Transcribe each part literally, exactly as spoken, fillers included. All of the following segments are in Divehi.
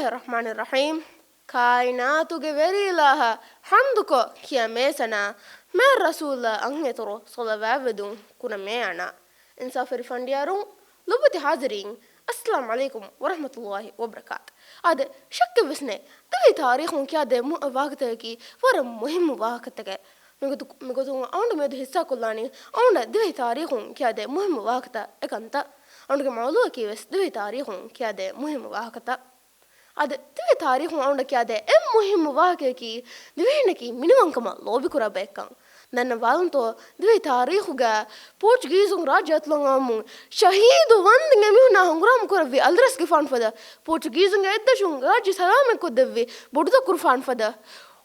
الرحمن الرحيم. ކާއިނާތުގެ ވެރި އިލާހަށް ޙަމްދުކޮށް ކިޔަމޭ ސަނާ، މާތް ރަސޫލާ އަށް އިތުރު ޞަލަވާތްވެދުން ކުރަމޭ އަނާ. އިންސާފުވެރި ފަނޑިޔާރުން، ލޮބުވެތި ޙާޟިރީން، އައްސަލާމު ޢަލައިކުމް ވަރަޙްމަތުﷲި ވަބަރަކާތު. އާދެ، ޝައްކެއްވެސް ނެތް، ދިވެހި ތާރީޚުން ކިޔާދޭ މު-، ވާހަކަތަކަކީ ވަރަށް މުހިއްމު ވާހަކަތަކެއް. މިގޮތު-، މިގޮތުން އައުނޑު މިއަދު ހިއްސާކޮށްލާނީ އައުނޑަށް ދިވެހި ތާރީޚުން ކިޔާދޭ މުހިއްމު ވާހަކަތައް އެކަންތައް. އައުނޑުގެ މައުޟޫޢަކީ ވެސް ދިވެހި ތާރީޚުން ކިޔާދޭ މުހިއްމު ވާހަކަތައް. އަދި ދިވެހި ތާރީޚުން އައުނޑަށް ކިޔާދޭ އެއް މުހިއްމު ވާހަކަޔަކީ ދިވެހިންނަކީ މިނިވަންކަމަށް ލޯބިކުރާ ބައެއްކަން. ދަންނަވާލަންތޯ، ދިވެހި ތާރީޚުގަ ޕޯޗުގީޒުން ރާއްޖެ އަތުލަން އައުމުން ޝަހީދު ވަންދެން އެމީހުންނާ ހަނގުރާމަ ކުރެއްވި އަލިރަސްގެފާނު ފަދަ، ޕޯޗުގީޒުންގެ އެއްދަށުން ރާއްޖެ ސަލާމަތްކޮށްދެއްވި ބޮޑުދަކުރުފާނު ފަދަ،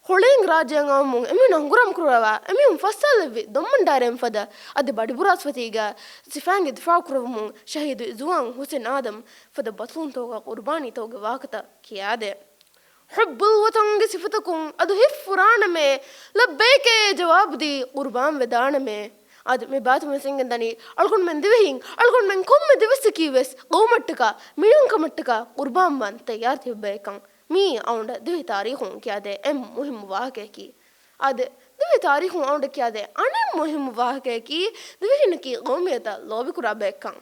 ހޮޅޭން ރާއްޖެއަށް އައުމުން އެމީހުންނާ ހަނގުރާމަ ކުރައްވާ އެމީހުން ފައްސާލެއްވި ދޮންބަންޑާރައިން ފަދަ، އަދި ބަޑިބުރާސްފަތީގަ ސިފައިންގެ ދިފާޢު ކުރެއްވުމުން ޝަހީދު ޒުވާން ހުސެން އާދަމް ފަދަ ބަތުލޫންތަކުގެ ޤުރުބާނީތަކުގެ ވާހަކަތައް ކިޔާދޭ. ޙުއްބުލް ވަޠަންގެ ސިފަތަކުން އަދު ހިތްފުރާނަމޭ، ލައްބައިކޭ ޖަވާބުދީ ޤުރުބާން ވެދާނަމޭ. އަދި މި ބާތުމަސިންގެން ދަނީ އަޅުގަނޑުމެން ދިވެހިން، އަޅުގަނޑުމެން ކޮންމެ ދިވެއްސަކީ ވެސް ޤައުމަށްޓަކާ، މިނިވަންކަމަށްޓަކާ ޤުރުބާންވާން ތައްޔާރު ތިބި ބައެއްކަން. މިއީ އައުނޑަށް ދިވެހި ތާރީޚުން ކިޔާދޭ އެއް މުހިއްމު ވާހަކަޔަކީ. އާދެ، ދިވެހި ތާރީޚުން އައުނޑަށް ކިޔާދޭ އަނެއް މުހިއްމު ވާހަކަޔަކީ ދިވެހިންނަކީ ޤައުމިއްޔަތަށް ލޯބިކުރާ ބައެއްކަން.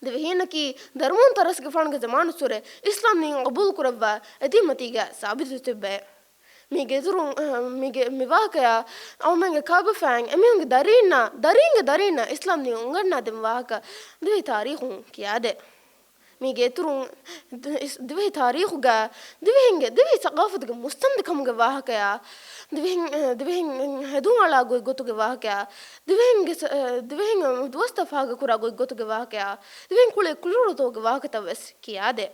ދިވެހީންނަކީ ދަރިމޫން ތަރަސްގެފާނުގެ ޒަމާނުއްސުރެ އިސްލާމް ދީން ޤަބޫލުކުރައްވާ އެދީމަތީގަ ސާބިތު ތިއްބެ. މީގެ އިތުރުން، އަ، މީގެ މި ވާހަކަޔާ އައުމެންގެ ކާބަފައިން އެމީހުންގެ ދަރީންނާ، ދަރީންގެ ދަރީންނާ އިސްލާމް ދީން އުނގަންނާދިން ވާހަކަ ދިވެހި ތާރީޚުން ކިޔާދޭ. މީގެ އިތުރުން ދި-، އިސް-، ދިވެހި ތާރީޚުގަ ދިވެހިންގެ ދިވެހި ސަޤާފަތުގެ މުއްސަނދިކަމުގެ ވާހަކަޔާ، ދިވެހިން، އަ، ދިވެހިން ހެދުން އަޅާ ގޮތްގޮތުގެ ވާހަކަޔާ، ދިވެހިންގެ ސަ-، އަ، ދިވެހިން ދުވަސްތައް ފާހަގަކުރާ ގޮތްގޮތުގެ ވާހަކަޔާ، ދިވެހިން ކުޅޭ ކުޅިވަރުތަކުގެ ވާހަކަތައް ވެސް ކިޔާދޭ.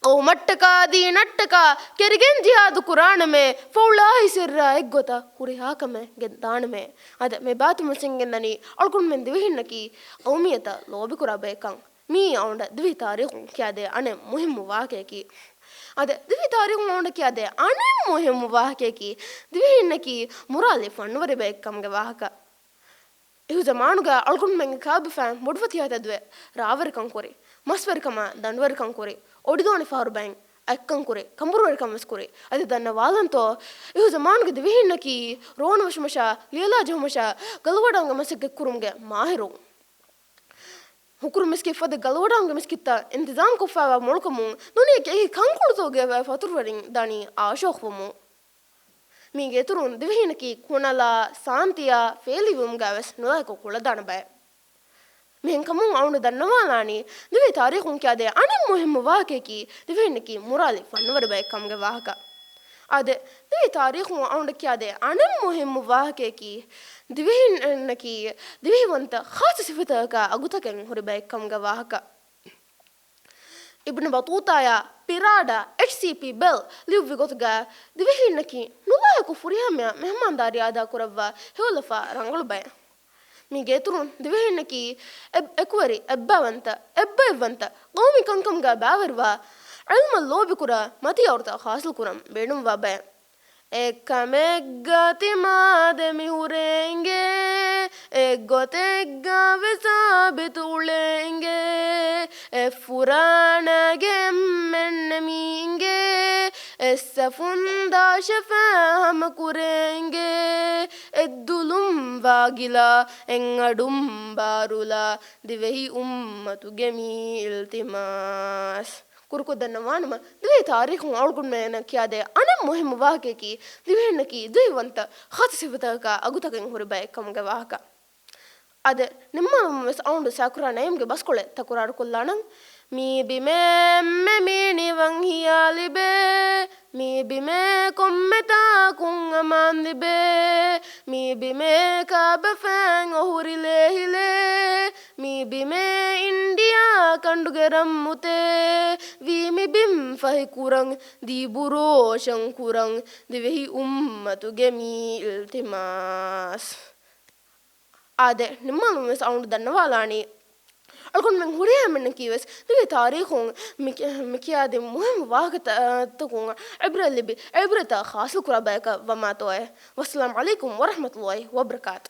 ޤައުމަށްޓަކާ ދީނަށްޓަކާ ކެރިގެން ޖިހާދު ކުރާނަމޭ، ފައުޅާއި ސިއްރާ އެއްގޮތަށް ހުރިހާ ކަމެއް ގެންދާނަމޭ. އަދި މި ބާތުމަސިންގެން ދަނީ އަޅުގަނޑުމެން ދިވެހިންނަކީ ޤައުމިއްޔަތަށް ލޯބިކުރާ ބައެއްކަން. މިއީ އައުނޑަށް ދިވެހި ތާރީޚުން ކިޔާދޭ އަނެއް މުހިއްމު ވާހަކަޔަކީ. އަދި ދިވެހި ތާރީޚުން އައުނޑަށް ކިޔާދޭ އަނެއް މުހިއްމު ވާހަކަޔަކީ، ދިވެހިންނަކީ މުރާލި ފަންވަރި ބައެއްކަމުގެ ވާހަކަ. އިހު ޒަމާނުގަ އަޅުގަނޑުމެންގެ ކާބަފައިން ބޮޑުފަތިހާ ތެދުވެ ރާވަރިކަން ކުރި، މަސްވެރިކަމާ ދަނޑުވެރިކަން ކުރި، އޮޑިދޯނި ފަހަރު ބައިން އަތްކަން ކުރި، ކަނބުރުވެރިކަން ވެސް ކުރި. އަދި ދަންނަވާލަންތޯ، އިހު ޒަމާނުގެ ދިވެހިންނަކީ ރޯނު ވަށުމަށާ، ލިޔަލާ ޖެހުމަށާ، ގަލުވަޑާންގެ މަސައްކަތް ކުރުމުގެ މާހިރުން. ހުކުރު މިސްކިތް ފަދަ ގަލުވަޑާންގެ މިސްކިތްތައް އިންތިޒާމް ކޮށްފައިވާ މޮޅުކަމުން ދުނިޔޭގެ އެކި ކަންކޮޅުތަކުގެ ފަތުރުވެރިން ދަނީ އާޝޯކްވަމުން. މީގެ އިތުރުން ދިވެހިންނަކީ ކުނަލާ، ސާންތިއާ، ފޭލިވުމުގަ ވެސް ނުލާހިކު ކުޅަދާނަ ބައެއް. މިހެންކަމުން އައުނޑު ދަންނަވާލާނީ، ދިވެހި ތާރީޚުން ކިޔާދޭ އަނެއް މުހިއްމު ވާހަކަޔަކީ، ދިވެހިންނަކީ މުރާލި ފަންވަރު ބައެއް ކަމުގެ ވާހަކަ. އާދެ، ދިވެހި ތާރީޚުން އައުނޑަށް ކިޔާދޭ އަނެއް މުހިއްމު ވާހަކަޔަކީ، ދިވެހިންނަކީ ދިވެހިވަންތަ ޚާއްޞަ ސިފަތަކަކާ އަގުތަކެއް ހުރި ބައެއް ކަމުގެ ވާހަކަ. އިބްނު ބަޠޫޠާޔާ ޕިރާޑާ އެޗްސީޕީ ބެލް ލިޔުއްވި ގޮތުގަ، ދިވެހީންނަކީ ނުލާހިކު ފުރިހަމަޔަށް މެހެމާންދާރީ އަދާކުރައްވާ ހެޔޮލަފާ ރަނގަޅު ބައެއް. މީގެ އިތުރުން ދިވެހީންނަކީ އެ-، އެކުވެރި، އެއްބައިވަންތަ، އެއްބައިވަންތަ ޤައުމީ ކަންކަމުގަ ބައިވެރިވާ، ޢިލްމަށް ލޯބިކުރާ، މަތީ އައުރުތައް ޙާޞިލްކުރަން ބޭނުންވާ ބައެއް. އެއްކަމެއްގަ ތިމާދެ މިހުރެ އިނގޭ، އެއްގޮތެއްގަ ވެސް ސާބިތު އުޅެ އިނގޭ، އެއްފުރާނަގެ އެންމެންނެ މީ އިނގޭ، އެއްސަފުން ދާށެފަ ހަމަކުރެ އިނގޭ، އެއްދުލުން ވާގިލާ، އެއްއަޑުން ބާރުލާ، ދިވެހި އުއްމަތުގެ މީ އިލްތިމާސް. ކުރުކޮށް ދަންނަވާނަމަ، ދިވެހި ތާރީޚުން އަޅުގަނޑުމެންނަށް ކިޔާދޭ އަނެއް މުހިއްމު ވާހަކަޔަކީ، ދިވެހިންނަކީ ދިވެހިވަންތަ ޚާއްޞަ ސިފަތަކަކާ އަގުތަކެއް ހުރި ބައެއް ކަމުގެ ވާހަކަ. އާދެ، ނިންމާލުމުން ވެސް އައުނޑު ސާކުރާ ނައީމްގެ ބަސްކޮޅެއް ތަކުރާރުކޮށްލާނަން. މި ބިމެއް އެންމެ މީނިވަން ހިޔާލިބޭ، މި ބިމޭ ކޮންމެ ތާކުން އަމާންލިބޭ، މި ބިމޭ ކާބަފައިން އޮހޮރި ލޭހިލޭ، މި ބިމޭ އިންޑިއާ ކަނޑުގެ ރަންމުތޭ، ވީ މި ބިން ފަހިކުރަން، ދީބުރޯޝަން ކުރަން، ދިވެހި އުއްމަތުގެ މީ އިލްތިމާސް. އާދެ، ނިންމާލުމުން ވެސް އައުނޑު ދަންނަވާލާނީ، އަޅުގަނޑުމެން ހުރިހާ އެންމެންނަކީ ވެސް ދިވެހި ތާރީޚުން މި-، މި ކިޔާދިން މުހިއްމު ވާހަކަތަކުން ޢިބްރަތް ލިބި، ޢިބްރަތާ ޙާޞިލް ކުރާ ބަޔަކަށް ވަމާތޯއޭ. ވައްސަލާމް ޢަލައިކުމް ވަރަޙްމަތުﷲި ވަބަރަކާތު.